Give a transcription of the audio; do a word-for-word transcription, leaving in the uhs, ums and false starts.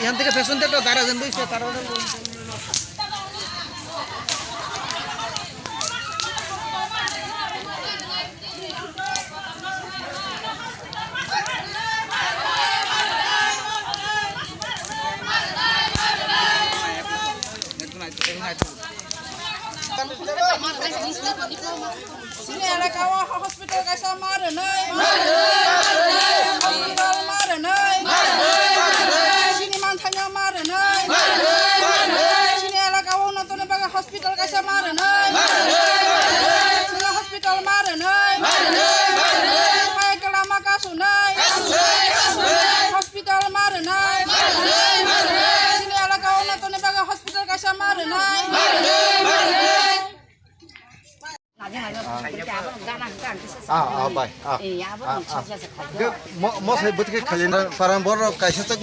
Yan tike peson te to dara jen bui se tara. Chini elaka o hospital kaisa ma rwnai. Hospital ma rwnai. Chini manthanya ma rwnai. Chini elaka o notoni bagwi hospital kaisa ma rwnai. Chini hospital ma rwnai. Hai kalama kasunai. Hospital ma rwnai. Chini elaka o notoni bagwi hospital kaisa ma rwnai. Ah, ah, bai, ah. Ah, ah. Ge, mo, mo sai bwtwi khe khali na, parang borok kaisa tak